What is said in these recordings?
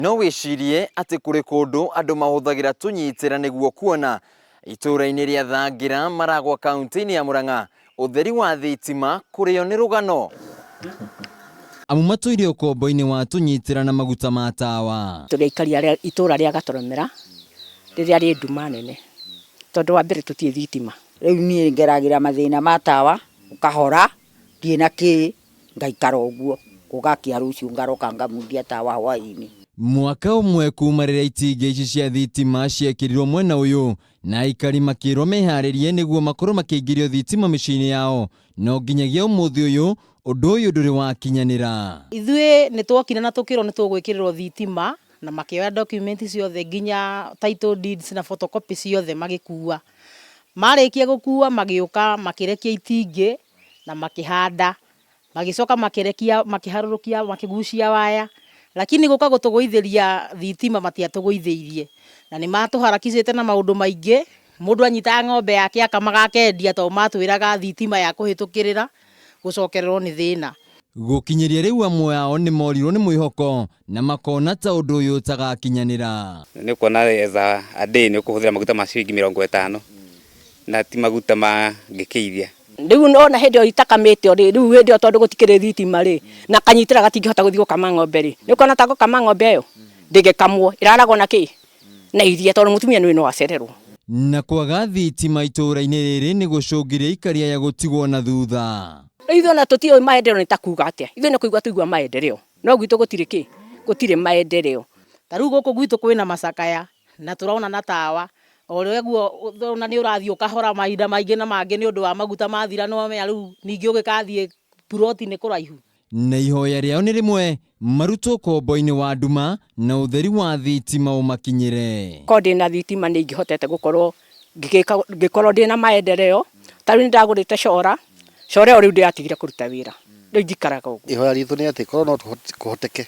No wĩcirie atĩ kũrĩ kũndũ andũ mahũthagĩra tũnyitĩra nĩguo kuona. Itũũra-inĩ rĩa Thangira, Maragwa kaunti-inĩ ya Murang'a, ũtheri wa thitima kũrĩo nĩ rũgano. Amu matũire ũkombo-inĩ wa tũnyitĩra na maguta ma tawa. Tũrĩ aikari a itũũra rĩa Gatoromera rĩrĩa rĩ nduma nene tondũ wa mbere tũtirĩ thitima. Rĩu niĩ ngeragĩra mathĩna ma tawa, ũkahora, ndirĩ na kĩ, ngaikara ũguo, gũgakĩa rũciũ ngaroka ngamundia tawa hwaĩ-inĩ. Mwaka ũmwe kuma rĩrĩa itingĩ ici cia thitima ciekĩrirwo mwena ũyũ na aikari makĩrwo meharĩrie nĩguo makorwo makĩingĩrio thitima mĩciĩ-inĩ yao, no nginyagia ũmũthĩ ũyũ ũndũ ũyũ ndũrĩ wakinyanĩra. Ithuĩ nĩ twokire na tũkĩrwo nĩ tũgwĩkĩrĩrwo thitima na makĩoya document ciothe nginya title deeds na photocopy ciothe magĩkua. Marĩkia gũkua magĩũka makĩrekia itingĩ na makĩhanda, magĩcoka makĩrekia makĩharũrũkia makĩgucia waya, lakini gũka gũtũgũithĩria thitima matiatũgũithĩirie, na nĩ matũharakicĩte na maũndũ maingĩ, mũndũ anyitaga ng'ombe yake akamaga akendia tondũ matwĩraga thitima ya kũhĩtũkĩrĩra gũcokererwo nĩ thĩna. Gũkinyĩria rĩu amwe ao nĩ morirwo nĩ mwĩhoko na makona ta ũndũ ũyũ ũtagakinyanĩra. Nĩ ũkuona as a day nĩ ũkũhũthĩra maguta ma ciringi 50 na ti maguta mangĩkĩithia. Rĩu ona hĩndĩ ĩyo itakamĩte rĩ, rĩu hĩndĩ ĩyo tondũ gũtikĩrĩ thitima rĩ, na kanyitĩra gatingĩhota gũthiĩ gũkama ng'ombe rĩ, nĩ ũkuona ta ngũkama ng'ombe ĩyo? Ndĩngĩkamwo, ĩraragwo na kĩ? Na iria tondũ mũtumia nĩ no acererwo. Na kwaga thitima itũũra-inĩ rĩrĩ nĩ gũcũngĩrĩria aikari aya gũtigwo na thutha. Rĩu ithuĩ ona tũtiũĩ maendereo nĩ ta kuga atĩa, ithuĩ nĩ kũigua tũigua maendereo, no gwitũ gũtirĩ kĩ? Gũtirĩ maendereo. Ta rĩu gũkũ gwitũ kwĩna macakaya na tũrona na tawa, o ũrĩa guo ũrona nĩ ũrathiĩ ũkahora mahinda maingĩ na mangĩ nĩ ũndũ wa maguta mathira nĩ wamenya rĩu ningĩ ũgĩkathiĩ puroti nĩ kũraihu. Na ihoya rĩao nĩ rĩmwe, marutwo ũkombo-inĩ wa nduma na ũtheri wa thitima ũmakinyĩre. Korwo ndĩna thitima nĩ ingĩhotete gũkorwo ngĩgĩka ngĩkorwo ndĩna maendeleo, ta rĩu nĩ ndagũrĩte cora, cora ĩyo rĩu ndĩratigire kũruta wĩra, rĩu njikaraga ũguo. Ihoya ritũ nĩ atĩ korwo no kũhoteke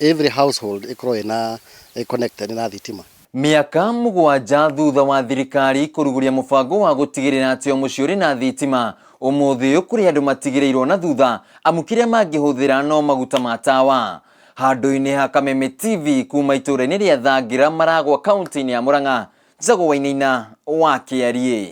every household ĩkorwo ĩna connected na thitima. Mĩaka 7 thutha wa thirikari kũrugũria mũbango wa gũtigĩrĩra atĩ o mũciĩ ũrĩ na thitima, ũmũthĩ ũyũ kũrĩ andũ matigĩrĩirwo na thutha amu kĩrĩa mangĩhũthĩra no maguta ma tawa. Handũ-inĩ ha Kameme TV kuma itũũra-inĩ rĩa Thangira, Maragwa, kaunti-inĩ ya Murang'a, Njagũ Wainaina wa Kĩariĩ.